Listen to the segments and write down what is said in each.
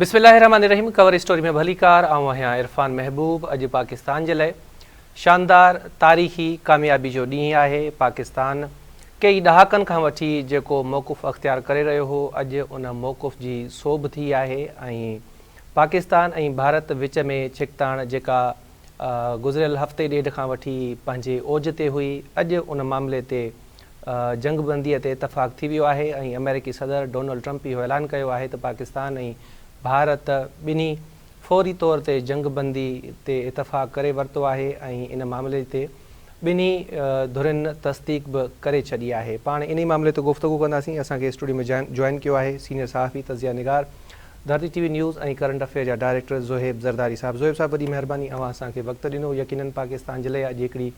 بسم الله الرحمن الرحيم ڪور اسٽوري ۾ ڀليڪار آئون آهيان عرفان محبوب اڄ پاڪستان جي لاء شاندار تاريخي ڪاميابي جو ڏينهن آهي پاڪستان ڪيئي ڏهاڪن کان وٺي جيڪو موقف اختيار ڪري رهيو هو اڄ ان موقف جي سوڀ ٿي آهي ۽ پاڪستان ۽ ڀارت وچ ۾ ڇڪتاڻ جيڪا گذريل هفتي ڏيڍ کان وٺي پنهنجي اوج تي هئي، اڄ ان معاملي تي جنگ بندي تي اتفاق ٿي ويو آهي ۽ آمريڪي صدر ڊونلڊ ٽرمپ اهو اعلان ڪيو آهي ته پاڪستان ۽ ڀارت ٻنهي فوري طور تي جنگ بندي تي اتفاق ڪري ورتو آهي ۽ ان معاملي تي ٻنهي ڌرين تصديق به ڪري ڇڏي آهي. پاڻ انهي معاملي تي گفتگو ڪنداسين. اسان کي اسٽوڊيو ۾ جوائن ڪيو آهي سينيئر صحافي، تجزيه نگار، Dharti T V news ۽ current affair جا ڊائريڪٽر زوهيب زرداري صاحب. زوهيب صاحب وڏي مهرباني اوهان اسان کي وقت ڏنو. يقينن پاڪستان جي لئه اڄ هڪڙي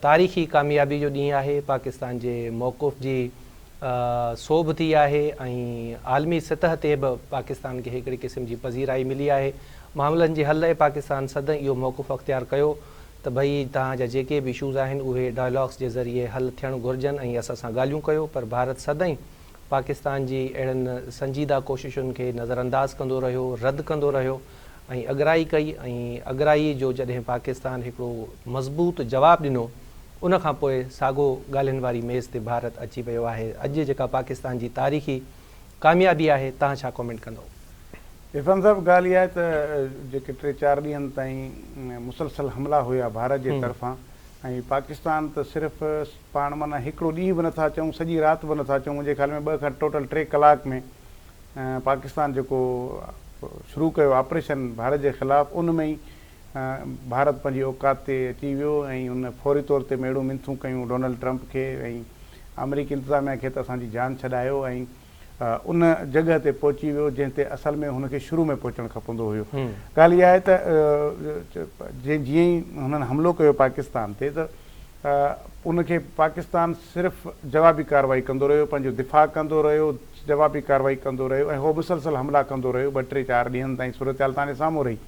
تاريخي ڪاميابي جو ڏينهن آهي. پاڪستان جي موقف جي سوڀ ٿي آهي ۽ عالمي سطح تي به پاڪستان کي هڪڙي قسم جي پذيرائي ملي آهي. معاملن جي حل لئه پاڪستان سدائين اهو موقف اختيار ڪيو ته ڀئي توهان جا جيڪي به اشوز آهن اهي ڊائلاگس جي ذريعي حل ٿيڻ گهرجن ۽ اسان سان ڳالهيون ڪيو پر ڀارت سدائين پاڪستان جي اهڙن سنجيده ڪوششن کي نظرانداز ڪندو رهيو، رد ڪندو رهيو ۽ اڳرائي ڪئي ۽ اڳرائي جو جڏهن پاڪستان هڪڙو مضبوط جواب ڏنو ان کان پوء ساڳو ڳالهين واري ميز تي ڀارت اچي ويو آهي. اڄ جيڪا پاڪستان جي تاريخي ڪاميابي آهي توهان ڇا ڪامينٽ ڪندو؟ عرفان صاحب ڳالهه اها آهي ته جيڪي ٽي چار ڏينهن تائين مسلسل حملا هيا ڀارت جي طرفان ۽ پاڪستان ته صرف پاڻ معنيٰ هڪڙو ڏينهن به نٿا چئون سڄي رات به نٿا چئون منهنجي خيال ۾ ٻه کان ٽوٽل ٽي ڪلاڪ ۾ پاڪستان جيڪو شروع ڪيو آپريشن ڀارت جي خلاف ان ۾ ئي ڀارت پنهنجي اوقات تي اچي ويو ۽ ان فوري طور تي ميڙون منٿون ڪيون ڊونلڊ ٽرمپ کي ۽ آمريڪي انتظاميا کي ته اسان جي جان ڇڏايو ۽ ان جڳهه تي پهچي ويو جنهن تي اصل ۾ هن کي شروع ۾ پهچڻ کپندو هيو. ڳالهه اها آهي ته جيئن ئي هنن حملو ڪيو پاڪستان تي ته ان کي پاڪستان صرف جوابي ڪارروائي ڪندو رهيو، پنهنجو دفاع ڪندو رهيو، جوابي ڪارروائي ڪندو رهيو ۽ هو مسلسل حملا ڪندو رهيو ٻه ٽي چار ڏينهن تائين صورتحال توهان جي سامهون رهي.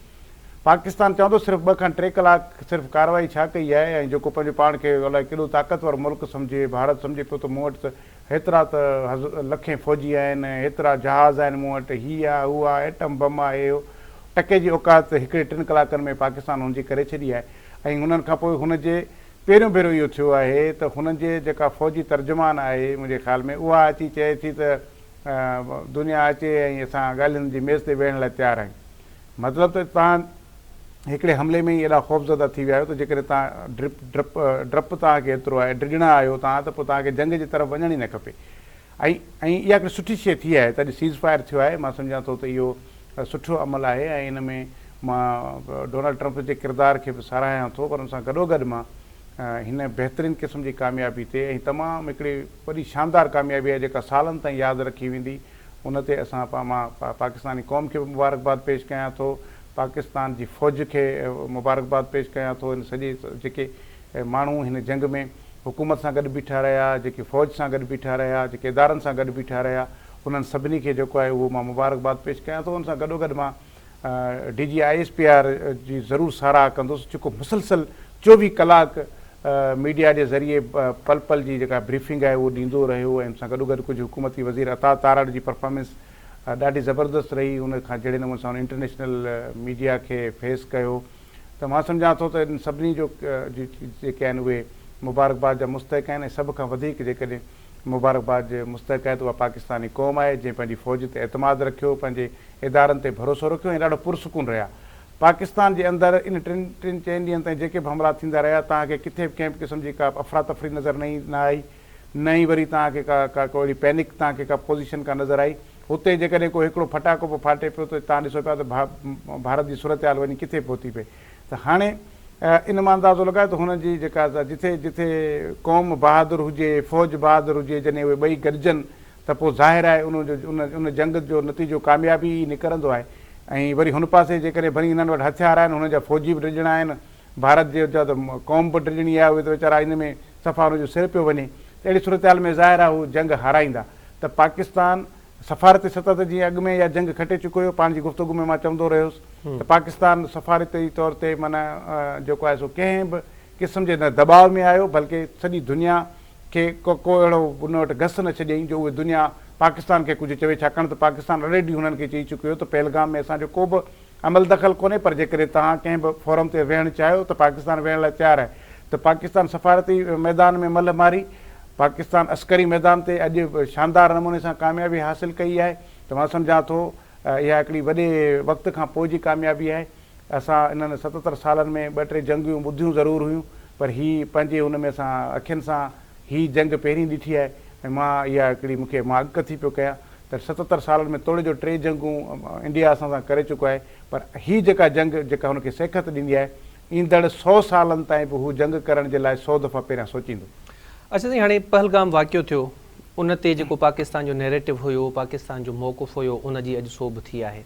پاڪستان چوندو صرف ٻه کان ٽي ڪلاڪ صرف ڪارروائي ڇا ڪئي آهي ۽ جيڪو پنهنجو پاڻ کي الائي ڪيڏو طاقتور ملڪ سمجهي ڀارت سمجهي پيو ته مون وٽ ته هيترا ته لکين فوجي آهن، هيترا جهاز آهن مون وٽ، هي آ، هو آ، ايٽم بم آ، هي هو. ٽڪي جي اوقات هڪڙي ٽن ڪلاڪن ۾ پاڪستان هن جي ڪري ڇڏي آهي ۽ هنن کان پوء هن جي پهريون ڀيرو اهو ٿيو آهي ته هنن جي جيڪا فوجي ترجمان آهي منهنجي خيال ۾ اها اچي چئي ٿي ته دنيا اچي ۽ اسان ڳالهين جي ميز تي ويهڻ لاء تيار آهيون. مطلب ته توهان هڪڙي حملي ۾ ئي ايڏا خوفزده ٿي ويا آهيو ته جيڪڏهن توهان ڊرپ ڊرپ ڊرپ توهان کي ايترو آهي ڊڄڻا آهيو توهان ته پوء توهان کي جنگ جي طرف وڃڻ ئي نه کپي ۽ ۽ اها هڪڙي سٺي شيء ٿي آهي ته اڄ سيز فائر ٿيو آهي مان سمجهان ٿو ته اهو سٺو عمل آهي ۽ ان ۾ مان ڊونلڊ ٽرمپ جي ڪردار کي به ساراهيان ٿو پر ان سان گڏوگڏ مان هن بهترين قسم جي ڪاميابي تي ۽ تمام هڪڙي وڏي شاندار ڪاميابي آهي جيڪا سالن تائين ياد رکي ويندي ان تي اسان مان پاڪستاني قوم کي به مبارڪباد پيش ڪيان ٿو، پاڪستان جي فوج کي مبارڪباد پيش ڪيان ٿو، ان سڄي جيڪي ماڻهو هن جنگ ۾ حڪومت سان گڏ بيٺا رهيا، جيڪي فوج سان گڏ بيٺا رهيا، جيڪي ادارن سان گڏ بيٺا رهيا، انهن سڀني کي جيڪو آهي اهو مان مبارڪباد پيش ڪيان ٿو، ان سان گڏوگڏ مان D G I S P R جي ضرور ساراهه ڪندس جيڪو مسلسل 24 ڪلاڪ ميڊيا جي ذريعي پل پل جي جيڪا بريفنگ آهي اهو ڏيندو رهيو ۽ ان سان گڏوگڏ ڪجهه حڪومتي وزير عطا تارڙ جي پرفارمنس ڏاڍي زبردست رهي ان کان جهڙي نموني سان هن انٽرنيشنل ميڊيا کي فيس ڪيو ته مان سمجهان ٿو ته ان سڀني جو جيڪي آهن اهي مبارڪباد جا مستحق آهن ۽ سڀ کان وڌيڪ جيڪڏهن مبارڪباد جي مستحق آهي ته اها پاڪستاني قوم آهي جنهن پنهنجي فوج تي اعتماد رکيو پنهنجي ادارن تي ڀروسو رکيو ۽ ڏاڍو پرسڪون رهيا. پاڪستان جي اندر ان ٽن ٽن چئن ڏينهن تائين جيڪي به حملا ٿيندا رهيا توهان کي ڪٿي به ڪنهن به قسم جي ڪا افراتفري نظر نه نه آئي نه ئي وري توهان کي ڪا ڪا ڪو اهڙي پينڪ توهان کي ڪا پوزيشن ڪا نظر آئي. هتي جيڪڏهن ڪو هڪڙو ڦٽاڪو به ڦاٽي پيو ته توهان ڏسو پيا ته ڀارت جي صورتحال وڃي ڪٿي پهتي پئي ته هاڻي ان مان اندازو لڳايو ته هنن جي جيڪا جٿي جٿي قوم بهادر هجي فوج بهادر هجي جڏهن اهي ٻئي گڏجن ته پوء ظاهر آهي ان جو ان ان جنگ جو نتيجو ڪاميابي ئي نڪرندو آهي ۽ وري هن پاسي جيڪڏهن ڀلي هنن وٽ هٿيار آهن هنن جا فوجي به ڊڄڻا آهن ڀارت جي جا ته قوم به ڊڄڻي آهي اهي ته ويچارا ان ۾ صفا ان جو سر پيو وڃي ته اهڙي صورتحال ۾ ظاهر آهي هو جنگ هارائيندا ته پاڪستان سفارتي سطح تي جيئن اڳ ۾ اها جنگ کٽي چڪو هيو پنهنجي گفتگو ۾ مان چوندو رهيس ته پاڪستان سفارتي طور تي معنيٰ جيڪو آهي سو ڪنهن به قسم جي نه دٻاء ۾ آيو بلڪه سڄي دنيا کي ڪو اهڙو ان وٽ گس نه ڇڏيائين جو اهي دنيا پاڪستان کي ڪجهه چوي ڇاڪاڻ ته پاڪستان الريڊي هنن کي چئي چڪيو هو ته پهلگام ۾ اسان جو ڪو به عمل دخل ڪونهي پر جيڪڏهن توهان ڪنهن به فورم تي ويهڻ چاهيو ته پاڪستان ويهڻ لاء تيار آهي ته پاڪستان سفارتي ميدان ۾ ملهه ماري پاڪستان عسڪري ميدان تي اڄ شاندار نموني سان ڪاميابي حاصل ڪئي آهي ته مان سمجهان ٿو اها هڪڙي وڏي وقت کان پوء جي ڪاميابي آهي. اسان انهن 77 سالن ۾ ٻه ٽي جنگيون ٻڌيون ضرور هيون پر هي پنهنجي ان ۾ اسان اکين سان هي جنگ پهرين ڏٺي آهي ۽ مان اها هڪڙي مون کي مان اڳڪٿي پيو ڪيان ته 77 سالن ۾ توڙي جو ٽي جنگون انڊيا اسان سان ڪري چڪو آهي پر هي جيڪا جنگ جيڪا هن کي سيکت ڏيندي آهي ايندڙ سو سالن تائين به هو جنگ ڪرڻ جي لاء سو دفعا پهريان سوچيندو. اڇا سائين هاڻي پهلگام واقعو ٿيو ان تي جيڪو پاڪستان جو نيريٽو هيو پاڪستان جو موقف هيو ان جي اڄ سوڀ ٿي آهي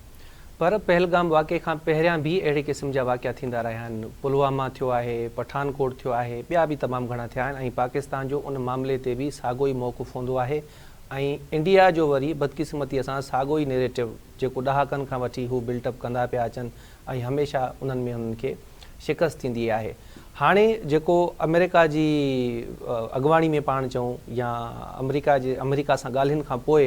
پر پهلگام واقعي کان پهريان به اهڙي قسم جا واقعا ٿيندا رهيا آهن پلواما ٿيو آهي پٺان ڪوٽ ٿيو آهي ٻيا به تمام گهڻا ٿيا آهن ۽ پاڪستان جو ان معاملي تي به ساڳو ئي موقف هوندو آهي ۽ انڊيا جو وري بدقسمتي سان ساڳو ئي نيريٽو جيڪو ڏهاڪن کان وٺي هو بلٽ اپ ڪندا پيا اچن ۽ هميشه انهن ۾ انهن کي شڪست ٿيندي آهي. هاڻي جيڪو آمريڪا جي اڳواڻي ۾ پاڻ چئون يا آمريڪا جي آمريڪا سان ڳالهين کان پوء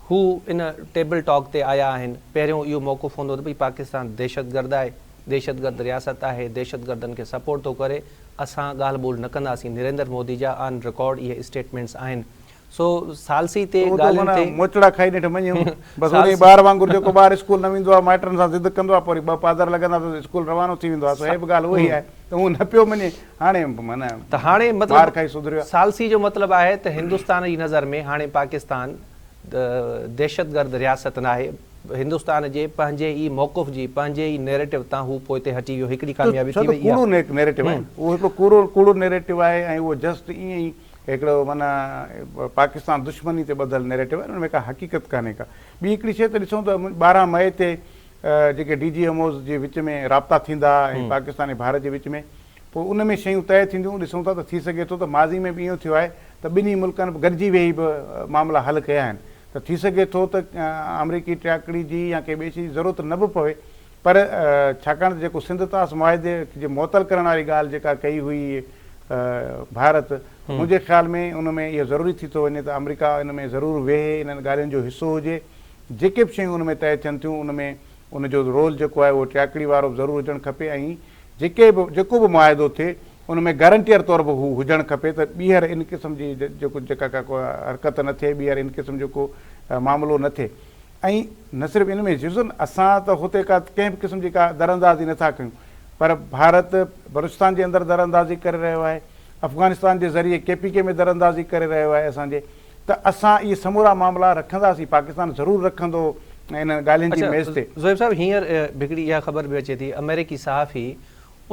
هو ان ٽيبل ٽاڪ تي آيا آهن. پهريون اهو موقف هوندو ته ڀئي پاڪستان دهشتگرد آهي، دهشتگرد رياست آهي، دهشتگردن کي سپورٽ ٿو ڪري، اسان ڳالهه ٻولهه نه ڪنداسين، نريندر مودي جا آن رڪارڊ اهي اسٽيٽمينٽس آهن. سو ثالثي تي اهو ته ڳالهين معنيٰ تي موچڙا کائي نيٺ مڃيم. بس انهي ٻار وانگر جيڪو ٻار اسڪول نه ويندو آهي مائٽن سان ضد ڪندو آهي پوء وري ٻه پادر لڳندا اٿس اسڪول روانو ٿي ويندو آهي سو هي به ڳالهه اها ئي آهي ته هو نه پيو مڃي هاڻي معنيٰ ته هاڻي مار مطلب کائي سڌريو آهي. ثالثي جو مطلب آهي ته هندستان جي نظر ۾ هاڻي پاڪستان دهشتگرد رياست ناهي هندستان جي پنهنجي ئي موقف جي پنهنجي ئي نيريٽو تان هو پوئتي هٽي ويو هڪڙي ڪاميابي ڇو ٿي ته وئي اها ڪوڙو نيريٽو آهي اهو هڪڙو ڪوڙو ڪوڙو نيريٽو آهي ۽ اهو جسٽ ائين ئي هڪڙو معنيٰ پاڪستان دشمني تي ٻڌل نيريٽو آهي ان ۾ ڪا حقيقت ڪانهي ڪا. ٻي هڪڙي شيء ته ڏسون ته 12 مئي تي جيڪي ڊي جي ايم اوز جي وچ ۾ رابطا ٿيندا ۽ پاڪستان ۽ ڀارت جي وچ ۾ پوء ان ۾ شيون طئي ٿينديون ڏسون ٿا ته ٿي سگهي ٿو ته ماضي ۾ به ايئن ٿيو آهي ته ٻنهي ملڪن به گڏجي ويهي به معاملا حل ڪيا آهن ته ٿي سگهي ٿو ته آمريڪي ٽياڪڙي جي يا ڪنهن ٻئي شيء جي ضرورت نه به پوي پر ڇاڪاڻ ته جيڪو سنڌ طاس معاهدي جي معطل ڪرڻ واري ڳالهه جيڪا ڪئي هئي ڀارت ته منهنجي خيال ۾ ان ۾ اهو ضروري ٿي ٿو وڃي ته آمريڪا ان ۾ ضرور ويهي انهن ڳالهين جو حصو هجي جيڪي به شيون ان ۾ طئي ٿين ٿيون ان ۾ ان جو رول جيڪو آهي اهو ٽياڪڙي وارو به ضرور هجڻ کپي ۽ جيڪي به جيڪو به معاهدو ٿئي ان ۾ گارنٽيئر طور به هو هجڻ کپي ته ٻيهر ان قسم جي جيڪو جيڪا ڪا حرڪت نه ٿئي ٻيهر ان قسم جو ڪو معاملو نه ٿئي ۽ نه صرف ان ۾ ڏسو نه اسان ته هتي ڪا ڪنهن به قسم جي ڪا دراندازي نه ٿا ڪيون پر ڀارت بلوچستان جي اندر دراندازي ڪري رهيو آهي افغانستان جي ذريعي ڪي پي ڪي ۾ دراندازي ڪري رهيو آهي اسان جي ته اسان اهي سمورا معاملا رکنداسين پاڪستان ضرور رکندو انهن ڳالهين جي اڇا ميز تي. زوهيب صاحب هينئر هڪڙي اها خبر به اچي ٿي آمريڪي صحافي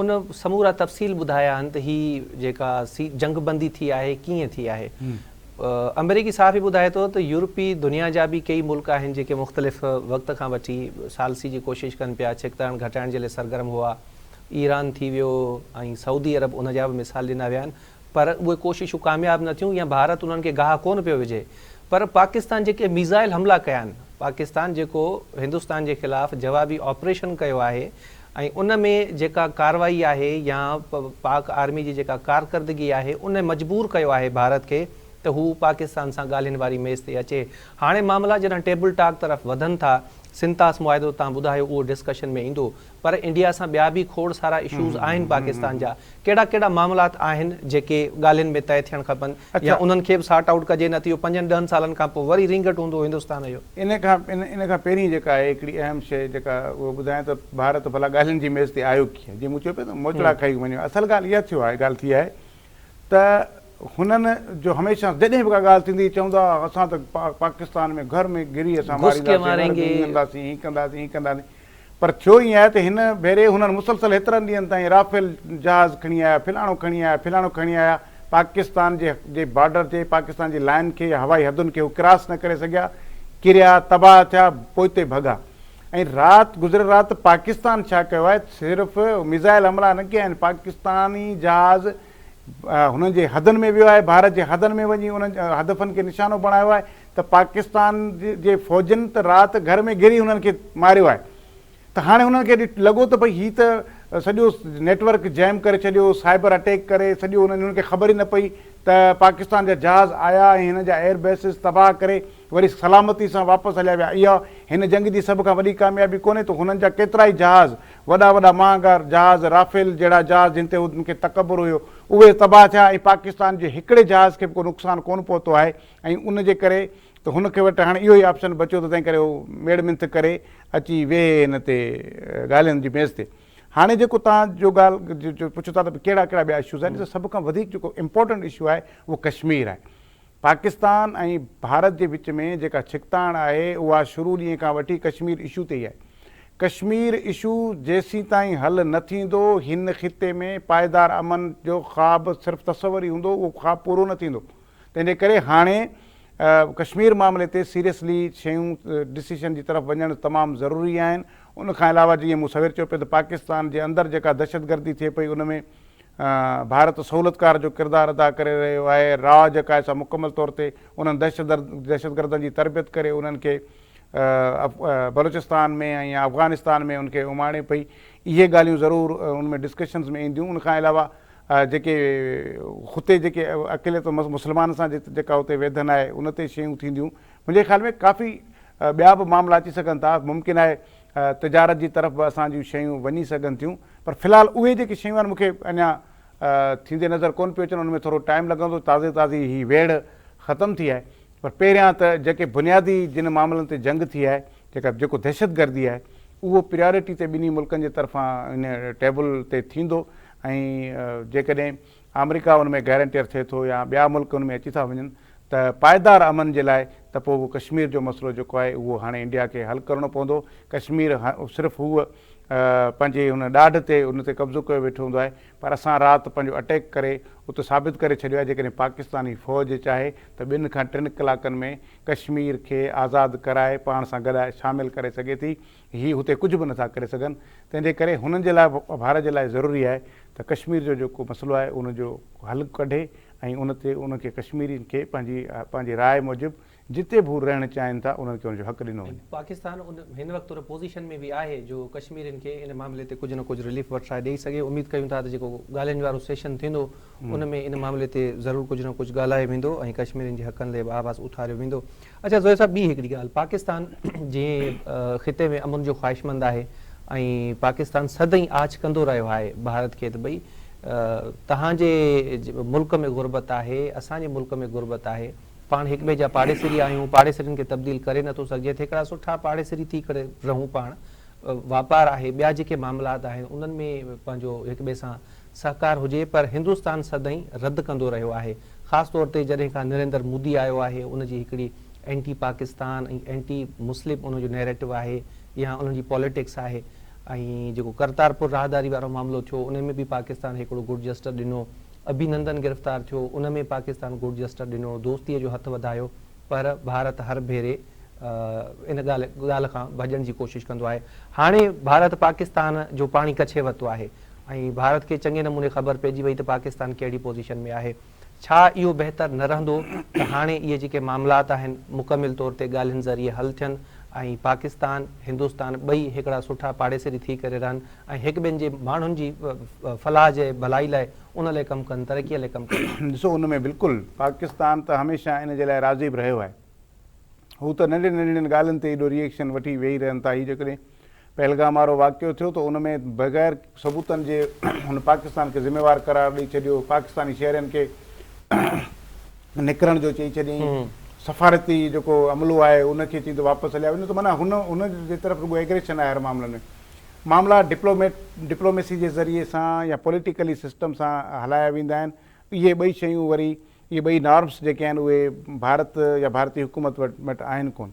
ان سمورا تفصيل ٻڌايا آهن ته هي جيڪا جنگ بندي ٿي آهي ڪيئن ٿي آهي. آمريڪي صحافي ٻڌائي ٿو ته يورپي دنيا جا به ڪيئي ملڪ آهن جيڪي مختلف وقت کان وٺي ثالثي جي ڪوشش ڪن پيا، ڇڪتاڻ گهٽائڻ جي لاء سرگرم هئا. ايران ٿي ويو ۽ سعودي عرب ان جا به مثال ڏنا ويا آهن پر اهي ڪوششون ڪامياب نه ٿيون يا ڀارت انهن کي گاهه ڪونه پيو وجهي پر پاڪستان جيڪي ميزائل حملا ڪيا آهن پاڪستان جيڪو هندستان جي خلاف جوابي آپريشن ڪيو آهي ۽ ان ۾ جيڪا ڪارروائي آهي يا پاڪ آرمي جي جيڪا ڪارڪردگي آهي ان مجبور ڪيو آهي ڀارت کي ته هو پاڪستان سان ڳالهين واري ميز تي اچي. هاڻي معاملا جڏهن ٽيبل ٽاڪ طرف وڌن ٿا، سنڌ طاس معاهدو تان ٻڌايو اهو ڊسڪشن ۾ ايندو پر انڊيا سان ٻيا به کوڙ سارا اشوز آهن پاڪستان جا ڪهڙا ڪهڙا معاملات آهن جيڪي ڳالهين ۾ طئي ٿيڻ کپن يا انهن کي به سارٽ آئوٽ ڪجي نه ته اهو پنجن ڏهن سالن کان پوء وري رينگٽ هوندو هندستان جو. ان کان ان کان پهرين جيڪا آهي هڪڙي اهم شيء جيڪا اهو ٻڌايان ته ڀارت ڀلا ڳالهين جي ميز تي آيو ڪيئن جيئن مون چيو پئي ته موچڙا کائي وڃو اصل ڳالهه اها ٿيو آهي ڳالهه ٿي آهي ته هنن جو هميشه جڏهن به ڪا ڳالهه ٿيندي چوندا هئا اسان ته پاڪستان ۾ گهر ۾ گهري اسان مارينداسين ڪنداسين هي ڪنداسين هي ڪنداسين پر ٿيو ائين آهي ته هن ڀيري هنن مسلسل هيترن ڏينهن تائين رافيل جهاز کڻي آيا، فلاڻو کڻي آيا، فلاڻو کڻي آيا، پاڪستان جي جي بارڊر تي پاڪستان جي لائين کي يا هوائي حدن کي هو ڪراس نه ڪري سگهيا، ڪريا، تباهه ٿيا، پوئتي ڀڳا ۽ رات گذريل رات پاڪستان ڇا ڪيو آهي صرف ميزائل حملا نه ڪيا آهن پاڪستاني جهاز هنن جي حدن ۾ ويو آهي، ڀارت جي حدن ۾ وڃي انهن هدفن کي نشانو بڻايو آهي ته پاڪستان جي فوجين ته رات گهر ۾ گهري هنن کي ماريو آهي ته هاڻي هنن کي لڳو ته ڀئي هي ته سڄو نيٽ ورڪ جيم ڪري ڇڏيو، سائبر اٽيڪ ڪري سڄو هنن کي خبر ئي نه پئي ته ته پاڪستان جا جهاز آيا ۽ هنن جا ايئر بيسز تباهه ڪري وري سلامتي سان واپس هليا ويا. اها هن جنگ جي سڀ کان وڏي ڪاميابي ڪونهي ته هنن جا ڪيترائي جهاز، وڏا وڏا مهانگا جهاز، رافيل جهڙا جهاز جن تي هن کي تڪبر هيو، اهي تباهه ٿيا ۽ پاڪستان جي هڪڙي جهاز کي به ڪو نقصان ڪونه پهتو آهي ۽ ان جي ڪري ته هن کي وٽ هاڻي اهو ئي آپشن بچيو ته تنهن ڪري هو ميڙ منٿ ڪري اچي ويهي هن تي ڳالهين جي ميز تي. هاڻي جيڪو توهان جو ڳالهه پڇو ٿا ته ڪهڙا ڪهڙا ٻيا اشوز آهن ته سڀ کان وڌيڪ جيڪو امپورٽنٽ اشو آهي اهو ڪشمير آهي. پاڪستان ۽ ڀارت جي وچ ۾ جيڪا ڇڪتاڻ آهي اها شروع ڏينهن کان وٺي ڪشمير اشو تي ئي آهي. ڪشمير اشو جيسيتائين حل نه ٿيندو هن خطي ۾ پائيدار امن جو خواب صرف تصور ئي هوندو اهو خواب پورو نه ٿيندو. تنهن جي ڪري هاڻي ڪشمير معاملي تي سيريسلي شيون ڊسيشن جي طرف وڃڻ تمام ضروري آهن. ان کان علاوه جيئن مون سوير چيو پئي ته پاڪستان جي اندر جيڪا دهشتگردي ٿئي پئي ان ۾ ڀارت سهولتڪار جو ڪردار ادا ڪري رهيو آهي، را جيڪا آهي سا مڪمل طور تي انهن دهشتگردن جي تربيت ڪري انهن کي بلوچستان ۾ ۽ افغانستان ۾ ان کي اماڻي پئي. اهي ڳالهيون ضرور ان ۾ ڊسڪشنز ۾ اينديون. ان کان علاوه جيڪي هتي جيڪي اقليت مسلمانن سان جيڪا اتي ويڌن آهي ان تي شيون ٿينديون. منهنجي خيال ۾ ڪافي ٻيا به معاملا اچي سگهن ٿا. ممڪن آهي تجارت جي طرف به اسان جون شيون وڃي سگهن ٿيون پر في الحال اهي جيڪي شيون آهن مون کي اڃا ٿيندي نظر ڪونه پيو اچن ان ۾ ٿورو ٽائيم لڳندو. تازي تازي هي ويڙهه ختم ٿي آهي پر پهريان ته جيڪي بنيادي جن معاملن تي جنگ ٿي آهي جيڪا جيڪو دهشتگردي آهي اهو پريارٽي تي ٻنهي ملڪن جي طرفان ان ٽيبل تي ٿيندو ۽ جيڪڏهن آمريڪا ان ۾ گارنٽيئر ٿئي ٿو يا ٻيا ملڪ ان ۾ اچي ٿا وڃن ته پائيدار امن جي لاء ته پوء اهو ڪشمير جو مسئلو جيڪو آهي اهو هاڻي انڊيا کي حل ڪرڻو پوندو. ڪشمير صرف هو پنهنجي ان ڏاڍ تي ان تي قبضو ڪيو ويٺو هوندو آهي پر اسان رات پنهنجو اٽيڪ ڪري اتي ثابت ڪري ڇڏيو آهي جيڪڏهن پاڪستاني فوج چاهي ته ٻن کان ٽن ڪلاڪن ۾ ڪشمير کي آزاد ڪرائي پاڻ سان گڏ شامل ڪري سگهي ٿي. هي هتي ڪجهه به نٿا ڪري سگهن، تنهن جي ڪري هنن جي لاء ڀارت جي لاء ضروري آهي ته ڪشمير جو جيڪو مسئلو آهي ان جو حل ڪڍي ۽ ان تي ان کي ڪشميرين کي پنهنجي پنهنجي راء موجب جتي به هو رهڻ چاهين ٿا انهن کي ان جو حق ڏنو وڃي. پاڪستان ان هن وقت ان پوزيشن ۾ به آهي جو ڪشميرين کي ان معاملي تي ڪجهه نه ڪجهه رليف وٺرائي ڏئي سگهي، اميد ڪيون ٿا ته جيڪو ڳالهين وارو سيشن ٿيندو ان ۾ ان معاملي تي ضرور ڪجهه نه ڪجهه ڳالهايو ويندو ۽ ڪشميرين جي حقن لاء به آواز اٿاريو ويندو. اڇا زويب صاحب ٻي هڪڙي ڳالهه پاڪستان جنهن خطي ۾ امن جو خواهشمند آهي ۽ پاڪستان سدائين آڇ ڪندو رهيو آهي ڀارت کي ته ڀئي توهان جي ملڪ ۾ غربت آهي اسان جي ملڪ ۾ غربت آهي پاڻ هڪ ٻئي جا پاڙيسري آهيون پاڙيسرين کي تبديل ڪري نٿو سگهجي ته هڪڙا سٺا پاڙيسري ٿي ڪري رهون پاڻ واپار آهي ٻيا جيڪي معاملات آهن انهن ۾ پنهنجو هڪ ٻئي سان سهڪار هجي پر هندستان سدائين رد ڪندو رهيو آهي خاص طور تي جڏهن کان نريندر مودي آيو آهي ان جي هڪڙي اينٽي پاڪستان ۽ اينٽي مسلم ان جو نيريٽو آهي يا انهن جي پاليٽڪس آهي ۽ جيڪو ڪرتارپور راهداري وارو معاملو ٿيو ان ۾ به پاڪستان هڪڙو گڊ جسٽر ڏنو اڀي نندن گرفتار ٿيو ان ۾ پاڪستان گڊ جسٽر ڏنو دوستي جو هٿ وڌايو پر ڀارت هر ڀيري ان ڳالهه ڳالهه کان ڀڄڻ جي ڪوشش ڪندو آهي هاڻي ڀارت پاڪستان جو پاڻي ڪڇي ورتو آهي ۽ ڀارت کي چڱي نموني خبر پئجي وئي ته پاڪستان ڪهڙي پوزيشن ۾ آهي. ڇا اهو بهتر نه رهندو ته هاڻي اهي جيڪي معاملات آهن مڪمل طور تي ڳالهين ذريعي حل ٿين ۽ پاڪستان هندستان ٻئي هڪڙا سٺا پاڙيسري ٿي ڪري رهن ۽ هڪ ٻين جي ماڻهن جي فلاح جي ڀلائي لاء ان لاء ڪم ڪن ترقي لاء ڪم ڪن. ڏسو ان ۾ بلڪل پاڪستان ته هميشه ان جي لاء راضي به رهيو آهي. هو ته ننڍين ننڍڙين ڳالهين تي ايڏو ري ايڪشن وٺي ويهي رهن ٿا. هي جيڪڏهن پهلگام وارو واقعو ٿيو ته ان ۾ بغير ثبوتن جي هن پاڪستان کي ذميوار قرار ڏئي ڇڏيو، پاڪستاني شهرين کي نڪرڻ جو چئي ڇڏيائين، سفارتي جيڪو عملو آهي ان کي چئي ته واپس هليا وڃو ته معنيٰ هن هن جي طرف رڳو ايگريشن آهي هر معاملن ۾ معاملا ڊپلوميٽ ڊپلوميسي جي ذريعي سان يا پوليٽيڪلي سسٽم سان هلايا ويندا آهن اهي ٻئي شيون وري اهي ٻئي نارمس جيڪي آهن اهي ڀارت يا ڀارتي حڪومت وٽ آهن ڪونه.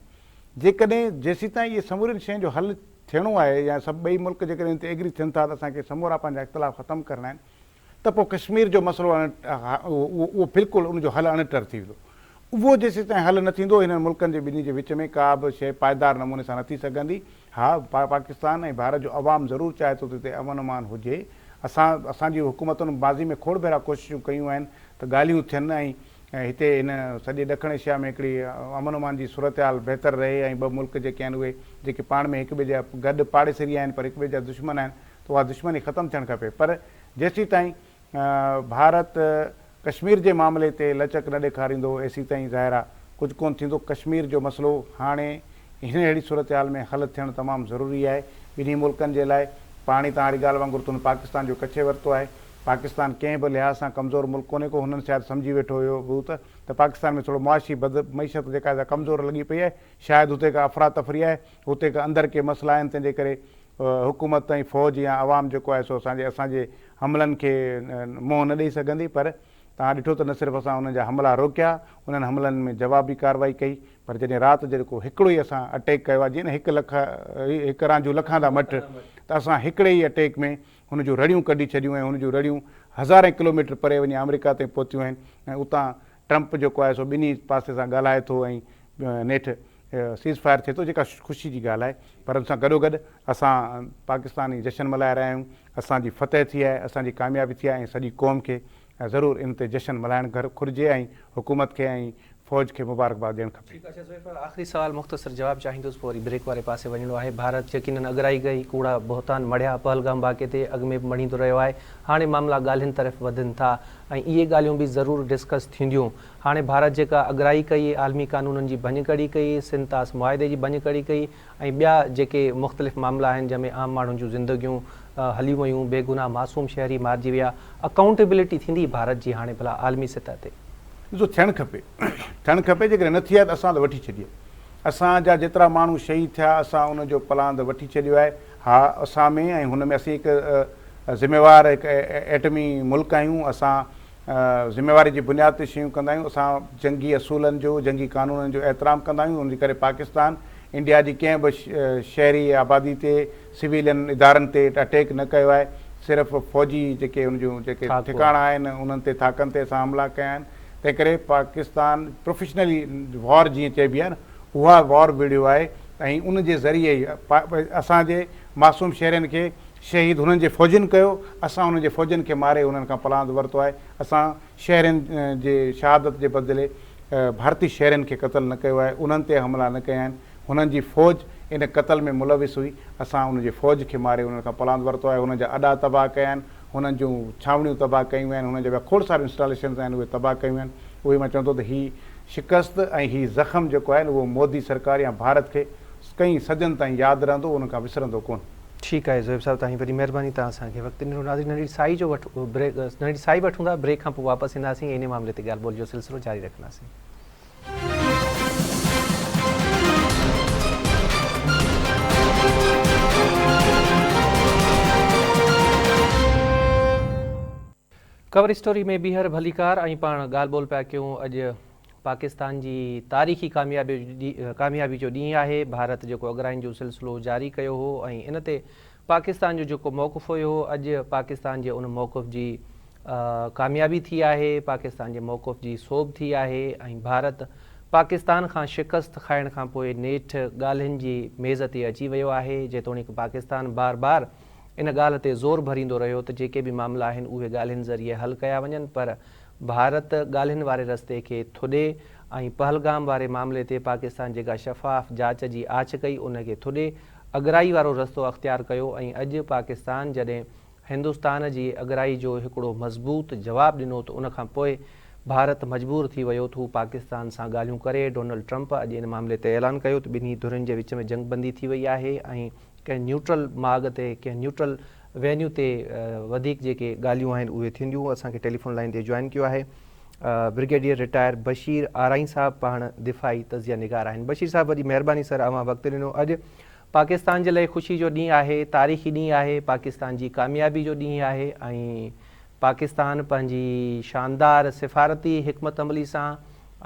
جيڪڏهن جيسيتائين اهي سمورين شين جو حل ٿيڻو آهي يا سڀ ٻئي ملڪ جيڪڏهن ان تي ايگري ٿين ٿا ته اسان کي سمورا پنهنجا اختلاف ختم ڪرڻا آهن ته پوء ڪشمير جو مسئلو اڻ اهو بلڪل ان جو حل اڻٽر ٿي ويندو. اهو جيسيتائين حل نه ٿيندو هنن ملڪن جي ٻنهي جي وچ ۾ ڪا به شيء پائيدار نموني سان نه ٿي سگهندي. ها پاڪستان ۽ ڀارت جو عوام ضرور چاهي ٿو ته هتي امن امان هجي. اسان اسان جي حڪومتن ماضي ۾ کوڙ ڀيرا ڪوششون ڪيون آهن ته ڳالهيون ٿين ۽ هتي هن سڄي ڏکڻ ايشيا ۾ هڪڙي امن امان جي صورتحال بهتر رهي ۽ ٻه ملڪ جيڪي آهن اهي جيڪي پاڻ ۾ هڪ ٻئي جا گڏ پاڙيسري آهن پر هڪ ٻئي جا دشمن آهن ته اها دشمني ختم ٿيڻ کپي پر جيسيتائين ڀارت ڪشمير جي معاملي تي لچڪ نه ڏيکاريندو ايسيتائين ظاهر آ ڪجهه ڪونه ٿيندو، ڪشمير جو مسئلو هاڻي هن اهڙي صورتحال ۾ حل ٿيڻ تمام ضروري آهي ٻنهي ملڪن جي لاء، پاڻي توهان واري ڳالهه وانگر تون پاڪستان جو ڪڇي ورتو آهي، پاڪستان ڪنهن به لحاظ سان ڪمزور ملڪ ڪونهي ڪو هنن شايد سمجهي ويٺو هيو هو ته ته پاڪستان ۾ ٿورو معاشي بد معيشت جيڪا آهي سا ڪمزور لڳي پئي آهي شايد هتي ڪا افراتفري آهي هتي ڪا اندر ڪي مسئلا آهن تنهن جي ڪري حڪومت ۽ فوج يا عوام جيڪو آهي سو اسان جي اسان جي حملن کي منهن نه ڏئي سگهندي پر توهان ڏٺو ته نه صرف اسان انهن جا حملا روڪيا انهن حملن ۾ جوابي ڪارروائي ڪئي پر جڏهن رات جيڪو هڪڙو ئي اسان اٽيڪ ڪيو آهي جيئن نه هڪ لک هڪ رانجهو لکان دا مٺ ته اسان هڪڙي ئي اٽيڪ ۾ هن جون رڙيون ڪڍي ڇڏيون ۽ هن جون رڙيون هزارين ڪلوميٽر پري وڃي آمريڪا تائين پهتيون آهن ۽ اتان ٽرمپ جيڪو آهي سو ٻنهي پاسي سان ڳالهائي ٿو ۽ نيٺ سيز فائر ٿئي ٿو جيڪا خوشي جي ڳالهه آهي پر ان سان گڏوگڏ اسان پاڪستاني جشن ملهائي رهيا آهيون اسان جي فتح ٿي آهي اسان جي ڪاميابي ٿي آهي ۽ سڄي قوم کي ضرور ان تي جشن ملهائڻ گهرجي ۽ حڪومت کي ۽ فوج کي مبارڪباد ڏيڻ کپي. ٺيڪ آ شاهه صاحب آخري سوال مختصر جواب چاهيندس پوء وري بريڪ واري پاسي وڃڻو آهي ڀارت يقينن اڳرائي ڪئي ڪوڙا بهتان مڙهيا پهلگام واقعي تي اڳ ۾ به مڙهيندو رهيو آهي هاڻي معاملا ڳالهين طرف وڌن ٿا ۽ اهي ڳالهيون به ضرور ڊسڪس ٿينديون هاڻي ڀارت جيڪا اڳرائي ڪئي عالمي قانونن جي ڀڃڪڙي ڪئي سنڌ طاس معاهدي جي ڀڃڪڙي ڪئي ۽ ٻيا جيڪي مختلف معاملا آهن جنهن ۾ عام ماڻهن جون زندگيون هليون ويون بيگناهه معصوم شهري مارجي ويا اڪائونٽيبلٽي ٿيندي ڀارت جي هاڻي ڀلا عالمي سطح تي. ڏسو ٿيڻ کپي ٿيڻ کپي جيڪڏهن نه ٿي آهي ته اسان ته وٺي ڇڏي آهي اسان جا جيترا ماڻهو شهيد ٿيا اسان انهن جو پلاند وٺي ڇڏيو آهي ها اسان ۾ ۽ هن ۾ اسين هڪ ذميوار هڪ ايٽمي ملڪ آهيون اسان ذميواري جي بنياد تي شيون ڪندا آهيون اسان جنگي اصولن جو جنگي قانونن جو احترام ڪندا آهيون ان جي ڪري پاڪستان انڊيا جي ڪنهن به شهري آبادي تي سويلين ادارن تي اٽيڪ نه ڪيو آهي صرف فوجي جيڪي ان جون جيڪي ٺڪاڻا آهن انهن تي ٿاڪن تي اسان حملا ڪيا آهن تنهن ڪري پاڪستان پروفيشنلي وار جيئن چئبي آهي نه اها وار وڙهيو آهي ۽ ان جي ذريعي ئي اسان جي معصوم شهرين کي شهيد هنن جي فوجين ڪيو اسان انهن جي فوجين کي ماري انهن کان پلاند ورتو آهي اسان شهرين جي شهادت جي بدلي ڀارتي شهرين کي قتل نه ڪيو آهي انهن تي حملا نه ڪيا آهن هنن جي فوج ان قتل ۾ ملوث هئي، اسان ان جي فوج کي ماري انهن کان پلاند ورتو آهي، هنن جا اڏا تباهه ڪيا آهن، هنن جون ڇانوڻيون تباهه ڪيون آهن، هنن جا ٻيا کوڙ ساريون انسٽاليشنز آهن اهي تباهه ڪيون آهن، اهي مان چوان ٿو ته هي شڪست ۽ هي زخم جيڪو آهي اهو مودي سرڪار يا ڀارت کي ڪئين صدين تائين ياد رهندو انهن کان وسرندو ڪونه. ٺيڪ آهي زوهيب صاحب توهان جي وڏي مهرباني توهان اسان کي وقت ڏنو ناظرين ننڍڙي سائي جو وٺ بريڪ ننڍڙي سائي وٺون ٿا بريڪ کان پوء واپس اينداسين ۽ انهي معاملي تي ڳالهه ٻولهه جو سلسلو جاري رکنداسين. ڪور اسٽوري ۾ ٻيهر ڀليڪار ۽ پاڻ ڳالهه ٻولهه پيا ڪيون اڄ پاڪستان جي تاريخي ڪاميابي ڪاميابي جو ڏينهن آهي ڀارت جيڪو اڳرائين جو سلسلو جاري ڪيو هو ۽ ان تي پاڪستان جو جيڪو موقف هيو اڄ پاڪستان جي ان موقف جي ڪاميابي ٿي آهي، پاڪستان جي موقف جي سوڀ ٿي آهي ۽ ڀارت پاڪستان کان شڪست کائڻ کان پوء نيٺ ڳالهين جي ميز تي اچي ويو آهي، جيتوڻيڪ پاڪستان بار بار ان ڳالهه تي زور ڀريندو رهيو ته جيڪي به معاملا آهن اهي ڳالهين ذريعي حل ڪيا وڃن پر ڀارت ڳالهين واري رستي کي ٿڏي ۽ پهلگام واري معاملي تي پاڪستان جيڪا شفاف جاچ جي آڇ ڪئي ان کي ٿڏي اڳرائي وارو رستو اختيار ڪيو ۽ اڄ پاڪستان جڏهن هندستان جي اڳرائي جو هڪڙو مضبوط جواب ڏنو ته ان کان پوء ڀارت مجبور ٿي ويو ته هو پاڪستان سان ڳالهيون ڪري. ڊونلڊ ٽرمپ اڄ ان معاملي تي اعلان ڪيو ته ٻنهي ڌرين جي وچ ۾ جنگ بندي ٿي وئي آهي ۽ ڪنهن نيوٽرل ماڳ تي ڪنهن نيوٽرل وينيو تي وڌيڪ جيڪي ڳالهيون آهن اهي ٿينديون. اسان کي ٽيليفون لائين تي جوائن ڪيو آهي برگيڊيئر رٽائر بشير آرائين صاحب پاڻ دفاعي تجزيه نگار آهن. بشير صاحب وڏي مهرباني سر اوهان وقت ڏنو. اڄ پاڪستان جي لئه خوشي جو ڏينهن آهي، تاريخي ڏينهن آهي، پاڪستان جي ڪاميابي جو ڏينهن آهي ۽ پاڪستان پنهنجي شاندار سفارتي حڪمت عملي سان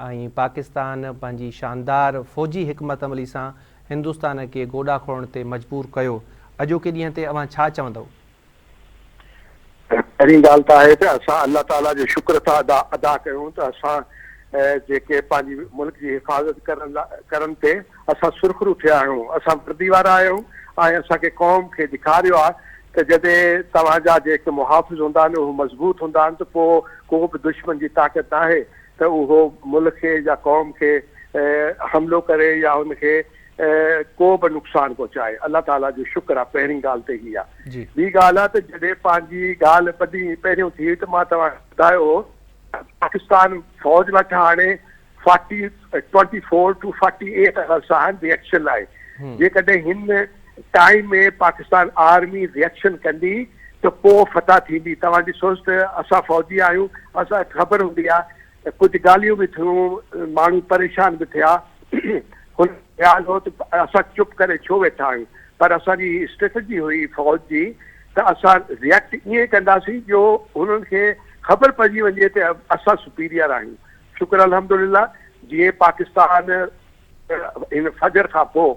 ۽ پاڪستان پنهنجي شاندار فوجي حڪمت عملي سان هندستان کي گوڏا کوڙڻ تي مجبور ڪيو. اڄوڪي ڏينهن تي اوهان ڇا چوندؤ؟ پهرين ڳالهه ته آهي ته اسان الله تعاليٰ جو شڪر ٿا ادا ڪيون ته اسان جيڪي پنهنجي ملڪ جي حفاظت ڪرڻ لاء ڪرڻ تي اسان سرخرو ٿيا آهيون اسان وردي وارا آهيون ۽ اسان کي قوم کي ڏيکاريو آهي ته جڏهن توهان جا جيڪي محافظ هوندا آهن اهي مضبوط هوندا آهن ته پوء ڪو به دشمن جي طاقت ناهي ته اهو ملڪ کي يا قوم کي حملو ڪري يا ان کي ڪو به نقصان پهچائي الله تعالي جو شڪر آ پهرين ڳالهه ته هي آ ٻي ڳالهه آ ته جڏهن پنهنجي ڳالهه ٻه ڏينهن پهريون ٿي ته مان توهان کي ٻڌايو هو. پاڪستان فوج وٽ هاڻي forty 24 to 48 hours آهن ري ايڪشن لاء جيڪڏهن هن ٽائيم ۾ پاڪستان آرمي ري ايڪشن ڪندي ته پوء فتح ٿيندي توهان ڏسوس ته اسان فوجي آهيون اسان کي خبر هوندي آهي ته ڪجهه ڳالهيون به ٿيون ماڻهو پريشان به ٿيا هن خيال هو ته اسان چپ ڪري ڇو ويٺا آهيون پر اسان جي اسٽريٽجي هئي فوج جي ته اسان ريئيڪٽ ائين ڪنداسين جو هنن کي خبر پئجي وڃي ته اسان سپيريئر آهيون شڪر الحمدلله جيئن پاڪستان هن فجر کان پوء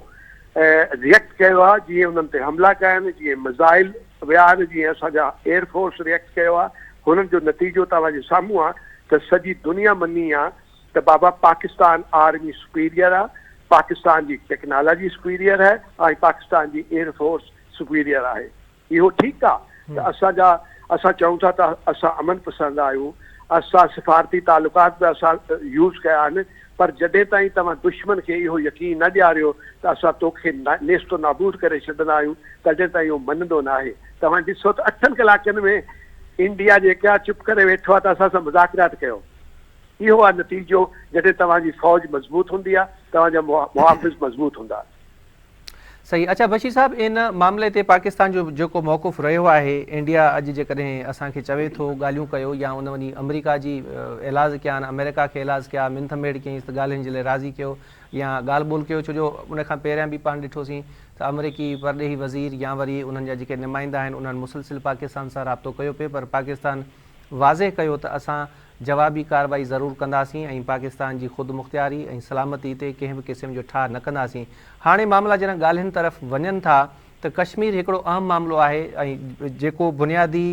ريئيڪٽ ڪيو آهي جيئن انهن تي حملا ڪيا آهن جيئن مزائل ويا آهن جيئن اسان جا ايئر فورس ريئيڪٽ ڪيو آهي هنن جو نتيجو توهان جي سامهون آهي ته سڄي دنيا مڃي آهي ته بابا پاڪستان آرمي سپيريئر آهي پاڪستان جي ٽيڪنالاجي سپيريئر آهي ۽ پاڪستان جي ايئر فورس سپيريئر آهي. اهو ٺيڪ آ ته اسان جا اسان چئون ٿا ته اسان امن پسند آهيون، اسان سفارتي تعلقات به اسان يوز ڪيا آهن پر جڏهن تائين توهان دشمن کي اهو يقين نه ڏياريو ته اسان توکي نيست و نابود ڪري ڇڏندا آهيون تڏهن تائين اهو مڃندو ناهي. توهان ڏسو ته اٺن ڪلاڪن ۾ انڊيا جيڪا چپ ڪري ويٺو آ ته اسان سان مذاڪرات ڪيو. اهو آ نتيجو جڏهن توهان جي فوج مضبوط هوندي آ، توهان جا محافظ مضبوط هوندا. صحيح اڇا بشير صاحب ان معاملي تي پاڪستان جو جيڪو موقف رهيو آهي انڊيا اڄ جيڪڏهن اسان کي چوي ٿو ڳالهيون ڪيو يا ان وڃي آمريڪا جي ايلاز ڪيا آهن آمريڪا کي ايلاز ڪيا منٿ ميڙ ڪيائينس ته ڳالهين جي لاء راضي ڪيو يا ڳالهه ٻولهه ڪيو ڇو جو ان کان پهريان به پاڻ ڏٺوسين ته آمريڪي پرڏيهي وزير يا وري انهن جا جيڪي نمائندا آهن انهن مسلسل پاڪستان سان رابطو ڪيو پئي پر پاڪستان واضح ڪيو ته اسان جوابي ڪارروائي ضرور ڪنداسين ۽ پاڪستان جي خودمختياري ۽ سلامتي تي ڪنهن به قسم جو ٺاهه نه ڪنداسين. هاڻي معاملا جڏهن ڳالهين طرف وڃن ٿا ته ڪشمير هڪڙو اهم معاملو آهي ۽ جيڪو بنيادي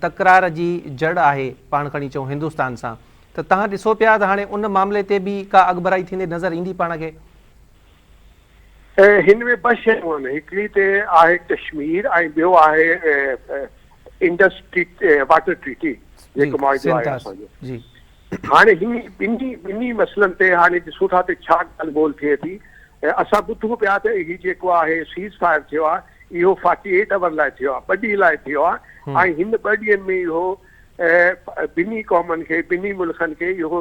تڪرار جي جڙ آهي پاڻ کڻي چئون هندستان سان ته توهان ڏسو پيا ته هاڻي ان معاملي تي به ڪا اڳڀرائي ٿيندي نظر ايندي پاڻ کي؟ هن ۾ ٻه شيون آهن، هڪڙي ته آهي ڪشمير ۽ ٻيو آهي انڊس واٽر ٽريٽي جيڪو معاهدو آهي اسان جو. هاڻي هن ٻنهي ٻنهي مسئلن تي هاڻي ڏسون ٿا ته ڇا ڳالهه ٻولهه ٿئي ٿي. اسان ٻڌون پيا ته هي جيڪو آهي سيز فائر ٿيو آهي اهو فارٽي ايٽ اور لاء ٿيو آهي، ٻه ڏينهن لاء ٿيو آهي ۽ هن ٻه ڏينهن ۾ اهو ٻنهي قومن کي ٻنهي ملڪن کي اهو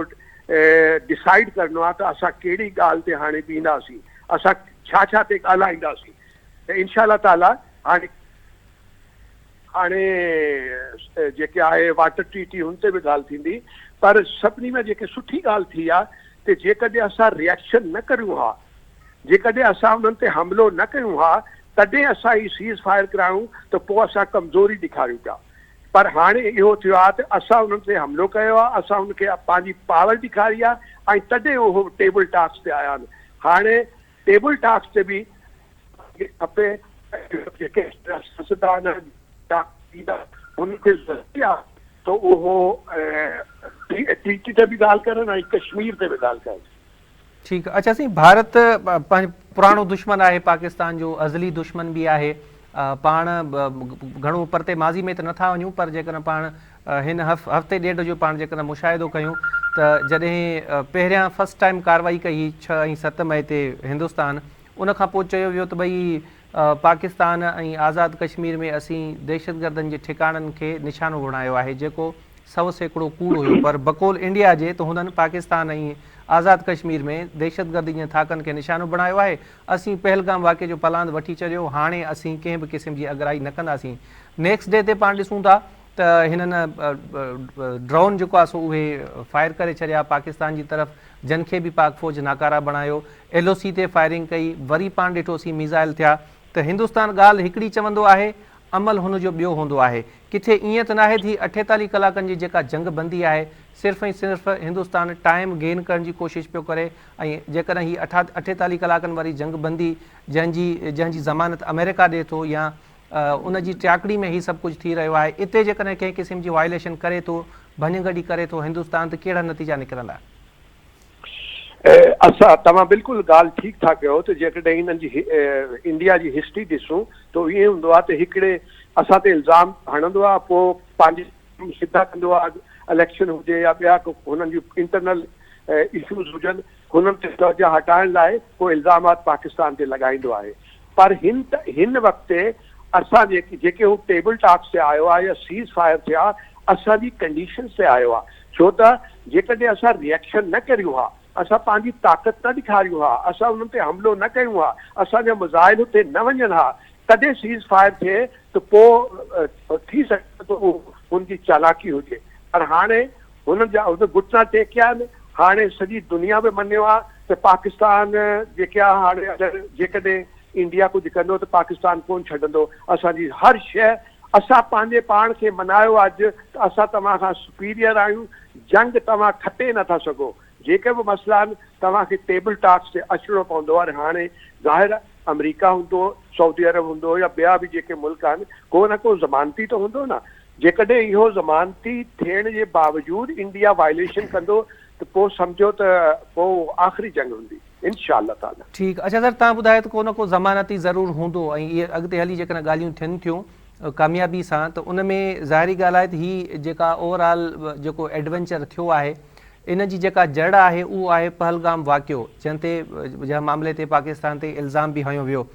ڊسائيڊ ڪرڻو آهي ته اسان ڪهڙي ڳالهه تي هاڻي بيهنداسين، اسان ڇا ڇا تي ڳالهائينداسين ته انشاء الله تعاليٰ هاڻي هاڻي جيڪي آهي واٽر ٽريٽي هن تي به ڳالهه ٿيندي پر سڀني ۾ جيڪي سٺي ڳالهه ٿي آهي ته جيڪڏهن اسان ريئڪشن نه ڪريون ها جيڪڏهن اسان انهن تي حملو نه ڪيون ها تڏهن اسان هي سيز فائر ڪرايون ته پوء اسان ڪمزوري ڏيکاريون پيا پر هاڻي اهو ٿيو آهي ته اسان انهن تي حملو ڪيو آهي، اسان انهن کي پنهنجي پاور ڏيکاري آهي ۽ تڏهن اهو ٽيبل ٽاڪس تي آيا آهن. هاڻي ٽيبل ٽاڪس تي به کپي جيڪي سياستدان انهن کي ضروري آهي ته اهو ٽريٽي تي به ڳالهه ڪرن ۽ ڪشمير تي به ڳالهه ڪرن. ٺيڪ اڇا سائين ڀارت پنهنجو پراڻو دشمن آهي پاڪستان جو ازلي دشمن به آهي پاڻ گهڻو پرتي ماضي ۾ ته نٿا وڃون پر جيڪڏهن پاڻ هن هفتي ڏيڍ جو پاڻ جيڪڏهن مشاهدو ڪيون ته جڏهن پهريان فرسٽ ٽائيم ڪارروائي ڪئي هئي 6 ۽ 7 مئي تي هندستان ان کان پوء چيو ويو ته ڀئي پاڪستان ۽ آزاد ڪشمير ۾ اسين دهشتگردن جي ٺڪاڻن کي نشانو بڻايو آهي جيڪو 100% ڪوڙ هيو پر بقول انڊيا جي ته هنن پاڪستان ۽ آزاد ڪشمير ۾ دهشتگردي جي ٿاڪن کي نشانو بڻايو آهي، اسين پهلگام واقعي جو پلاند وٺي ڇڏيو، هاڻي اسين ڪنهن به قسم جي اڳرائي نه ڪنداسين. نيڪسٽ ڊي تي پاڻ ڏسون ٿا ته هنن ڊرون جيڪو آهي سو اهي فائر ڪري ڇڏيا پاڪستان جي طرف جن کي به پاڪ فوج ناڪاره بڻايو، ايل او سي تي فائرنگ ڪئي، وري پاڻ ڏٺوسين ميزائل ٿيا ته هندستان ڳالهه هڪڙي چوندو آهي عمل هن جو ٻيو هوندو آهي. ڪٿي ائين ته ناهي ٿي 48 ڪلاڪن جي جيڪا جنگ بندي آهي صرف ۽ صرف هندستان ٽائيم گين ڪرڻ جي ڪوشش پيو ڪري ۽ جيڪڏهن هي 48 ڪلاڪن واري جنگ بندي جنهن جي جنهن جي ضمانت آمريڪا ڏي ٿو يا ان جي ٽياڪڙي ۾ هي سڀ ڪجهه ٿي رهيو آهي اتي جيڪڏهن ڪنهن قسم جي وائليشن ڪري ٿو ڀڃگڏي ڪري ٿو هندستان ته ڪهڙا نتيجا نڪرندا. اسان توهان بلڪل ڳالهه ٺيڪ ٿا ڪيو ته جيڪڏهن هنن جي انڊيا جي هسٽري ڏسون ته ائين هوندو آهي ته هڪڙي اسان تي الزام هڻندو آهي پوء پنهنجي سڌا ڪندو آهي اليڪشن هجي يا ٻيا هنن جون انٽرنل اشوز هجن هنن تي توجه هٽائڻ لاء پوء الزامات پاڪستان تي لڳائيندو آهي پر هن هن وقت اسان جيڪي جيڪي هو ٽيبل ٽاڪس تي آيو آهي يا سيز فائر ٿيا اسان جي ڪنڊيشنز تي آيو آهي. ڇو ته جيڪڏهن اسان ريئڪشن نه ڪريون ها، اسان پنهنجي طاقت نه ڏيکاريون ها، اسان انهن تي حملو نه ڪيون ها، اسان جا مزائل اتي نه وڃن ها، تڏهن سيز فائر ٿئي ته پوء ٿي سگهي ٿو اهو هن جي چالاڪي هجي پر هاڻي هنن جا هن گهٽنا ٽيڪيا آهن، هاڻي سڄي دنيا به مڃيو آهي ته پاڪستان جيڪي آهي هاڻي اگر جيڪڏهن انڊيا ڪجهه ڪندو ته پاڪستان ڪونه ڇڏندو، اسان جي هر شيء اسان پنهنجي پاڻ کي منايو آهي اڄ ته اسان توهان کان سپيريئر آهيون، جنگ توهان کٽي نه ٿا سگهو، جيڪي به مسئلا آهن توهان کي ٽيبل ٽاڪس تي اچڻو پوندو ۽ هاڻي ظاهر آهي آمريڪا هوندو، سعودي عرب هوندو يا ٻيا به جيڪي ملڪ آهن ڪو نه ڪو ضمانتي ته هوندو نه، جيڪڏهن اهو ضمانتي ٿيڻ جي باوجود انڊيا وائليشن ڪندو ته پوء سمجهو ته پوء آخري جنگ هوندي انشاء الله تعالي. ٺيڪ اڇا سر توهان ٻڌايو ته ڪو نه ڪو ضمانتي ضرور هوندو ۽ اهي اڳتي هلي جيڪڏهن ڳالهيون ٿين ٿيون ڪاميابي سان ته ان ۾ ظاهري ڳالهه آهي ته هي جيڪا اوور آل جيڪو ايڊونچر ٿيو آهي ان جي جيڪا جڙ آهي اهو آهي پهلگام واقعو جنهن تي جنهن معاملي تي پاڪستان تي الزام به هنيو ويو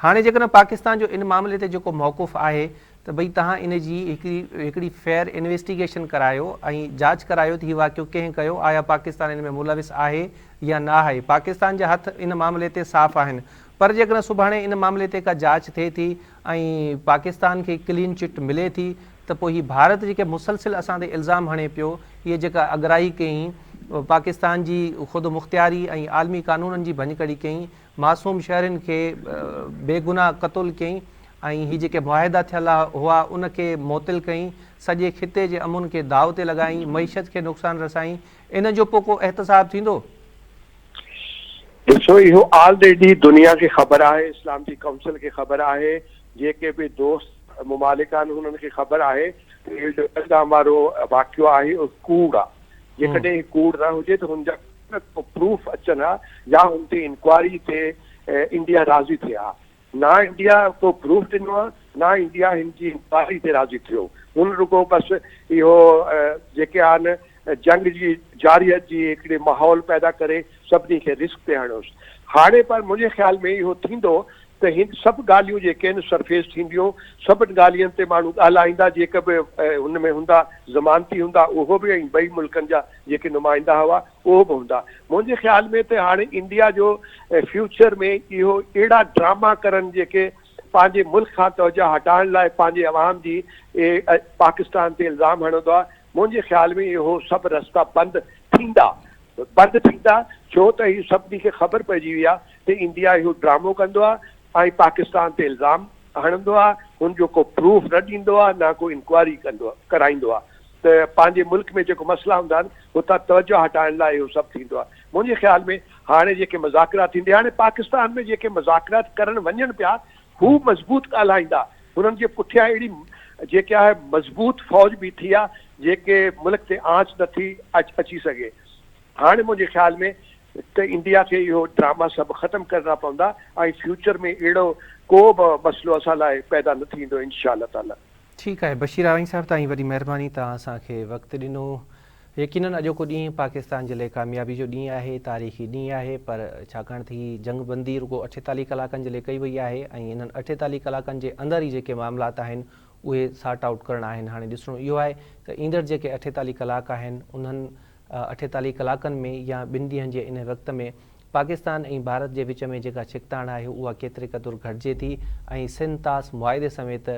هاڻي جيڪڏهن پاڪستان جو ان معاملي تي جيڪو موقف آهي ته ڀئي توهان ان جي هڪڙي هڪڙي فيئر انويسٽيگيشن ڪرايو ۽ جاچ ڪرايو ته هي واقعو ڪنهن ڪيو، آيا پاڪستان ان ۾ ملوث آهي يا نه آهي، پاڪستان جا هٿ ان معاملي تي صاف آهن پر جيڪڏهن سڀاڻي ان معاملي تي ڪا جاچ ٿئي ٿي ۽ پاڪستان کي ڪلين چٽ ملي ٿي ته پوء هي ڀارت جيڪي مسلسل اسان تي الزام هڻي پيو هيء جيڪا اڳرائي ڪيائين پاڪستان جي خود مختياري ۽ عالمي قانونن جي ڀڃڪڙي ڪيائين معصوم شهرين کي بيگناهه قتل ڪيائين ۽ هي جيڪي معاهدا ٿيل هئا ان کي معطل ڪيائين، سڄي خطي جي امن کي داء تي لڳائين، معيشت کي نقصان رسائين، ان جو پوء ڪو احتساب ٿيندو؟ ڏسو اهو آلريڊي دنيا کي خبر آهي، اسلامتي ڪائونسل کي خبر آهي، جيڪي به دوست ممالڪ آهن انهن کي خبر آهي ته اهو جو پهلگام وارو واقعو آهي اهو ڪوڙ آهي، جيڪڏهن هي ڪوڙ نه هجي ته هن جا نه ڪو پروف اچن ها يا ان تي انڪوائري تي انڊيا راضي ٿئي ها. نه انڊيا ڪو پروف ڏنو آ نه انڊيا هن جي انڪوائري تي راضي ٿيو. هن رڳو بس اهو جيڪي آهن جنگ جي جارحيت جي هڪڙي ماحول پيدا ڪري سڀني کي رسڪ تي هڻيوس. هاڻي پر منهنجي خيال ۾ اهو ٿيندو ته هن سڀ ڳالهيون جيڪي آهن سرفيس ٿينديون، سڀن ڳالهين تي ماڻهو ڳالهائيندا جيڪي به هن ۾ هوندا ضمانتي هوندا اهو به ۽ ٻئي ملڪن جا جيڪي نمائندا هئا اهو به هوندا. منهنجي خيال ۾ ته هاڻي انڊيا جو فيوچر ۾ اهو اهڙا ڊراما ڪرن جيڪي پنهنجي ملڪ کان توجه هٽائڻ لاء پنهنجي عوام جي پاڪستان تي الزام هڻندو آهي منهنجي خيال ۾ اهو سڀ رستا بند ٿيندا بند ٿيندا ڇو ته هي سڀني کي خبر پئجي وئي آهي ته انڊيا اهو ڊرامو ڪندو آهي ۽ پاڪستان تي الزام هڻندو آهي هن جو ڪو پروف نه ڏيندو آهي نه ڪو انڪوائري ڪندو ڪرائيندو آهي ته پنهنجي ملڪ ۾ جيڪو مسئلا هوندا آهن اتان توجه هٽائڻ لاء اهو سڀ ٿيندو آهي منهنجي خيال ۾ هاڻي جيڪي مذاڪرات ٿيندي هاڻي پاڪستان ۾ جيڪي مذاڪرات ڪرڻ وڃن پيا هو مضبوط ڳالهائيندا هنن جي پٺيان اهڙي جيڪي آهي مضبوط فوج بيٺي آهي جيڪي ملڪ تي آنچ نٿي اچي سگهي هاڻي منهنجي خيال ۾ ته انڊيا کي اهو ڊراما سڀ ختم ڪرڻا پوندا ۽ فيوچر ۾ اهڙو ڪو به مسئلو اسان لاء پيدا نه ٿيندو انشاء الله تعالي. ٺيڪ آهي بشير آرائين صاحب توهان جي وڏي مهرباني توهان اسان کي وقت ڏنو يقينن اڄوڪو ڏينهن پاڪستان جي لاء ڪاميابي جو ڏينهن آهي تاريخي ڏينهن آهي پر ڇاڪاڻ ته هي جنگ بندي رڳو 48 ڪلاڪن جي لاء ڪئي وئي آهي ۽ انهن 48 ڪلاڪن جي اندر ئي جيڪي معاملات آهن اهي سارٽ آئوٽ ڪرڻا آهن هاڻي ڏسڻو اهو آهي ته ايندڙ جيڪي 48 ڪلاڪ آهن انهن 48 ڪلاڪن ۾ يا ٻن ڏينهن جي انهي وقت ۾ پاڪستان ۽ ڀارت جي وچ ۾ جيڪا ڇڪتاڻ آهي اها ڪيتري قدر گهٽجي ٿي ۽ سنڌ طاس معاهدي سميت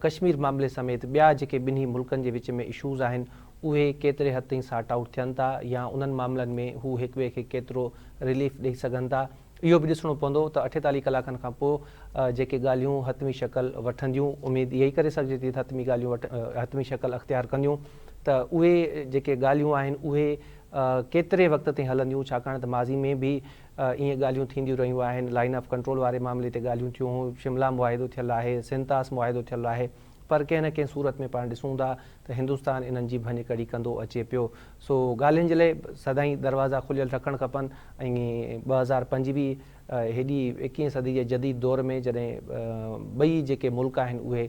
ڪشمير معاملي سميت ٻيا جيڪي ٻنهي ملڪن جي وچ ۾ اشوز آهن اهي ڪيتري حد تائين سارٽ آئوٽ ٿين ٿا يا انهن معاملن ۾ هو هڪٻئي کي ڪيترو رليف ڏئي سگهن ٿا اهو به ڏسڻو پوندو ته 48 ڪلاڪن کان پوء جيڪي ڳالهيون حتمي شڪل وٺنديون اميد اها ئي ڪري سگهجي ٿي ته حتمي ڳالهيون حتمي شڪل اختيار ڪنديون ته اهي جيڪي ڳالهيون آهن اهي ڪيتري وقت تائين هلنديون ڇاڪاڻ ته ماضي ۾ به ائين ڳالهيون ٿينديون رهيون آهن، لائن آف ڪنٽرول واري معاملي تي ڳالهيون ٿيون هيون، شملا معاهدو ٿيل آهي، سنڌ طاس معاهدو ٿيل آهي پر ڪنهن نه ڪنهن صورت ۾ پاڻ ڏسون ٿا ته هندستان انهن جي ڀڃڪڙي ڪندو اچي پيو سو ڳالهين جي لاء سدائين دروازا کليل رکڻ کپن ۽ 2025 هيڏي ايڪيهين صدي جي جديد دور ۾ جڏهن ٻئي جيڪي ملڪ آهن اهي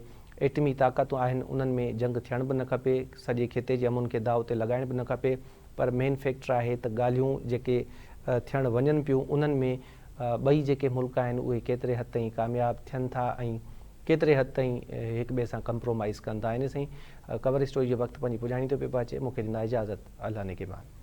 ايٽمي طاقتون آهن انهن ۾ جنگ ٿيڻ به نه کپي سڄي خطي جي امن کي داء تي لڳائڻ به نه کپي پر مين فيڪٽر آهي ته ڳالهيون جيڪي ٿيڻ وڃن پيون انهن ۾ ٻئي جيڪي ملڪ آهن اهي ڪيتري حد تائين ڪامياب ٿين ٿا ۽ ڪيتري حد تائين هڪ ٻئي سان ڪمپرومائيز ڪن ٿا. ان سائين ڪور اسٽوري جو وقت پنهنجي پڄاڻي تي پيو پهچي. مون کي ڏيندا اجازت. الله نگهبان.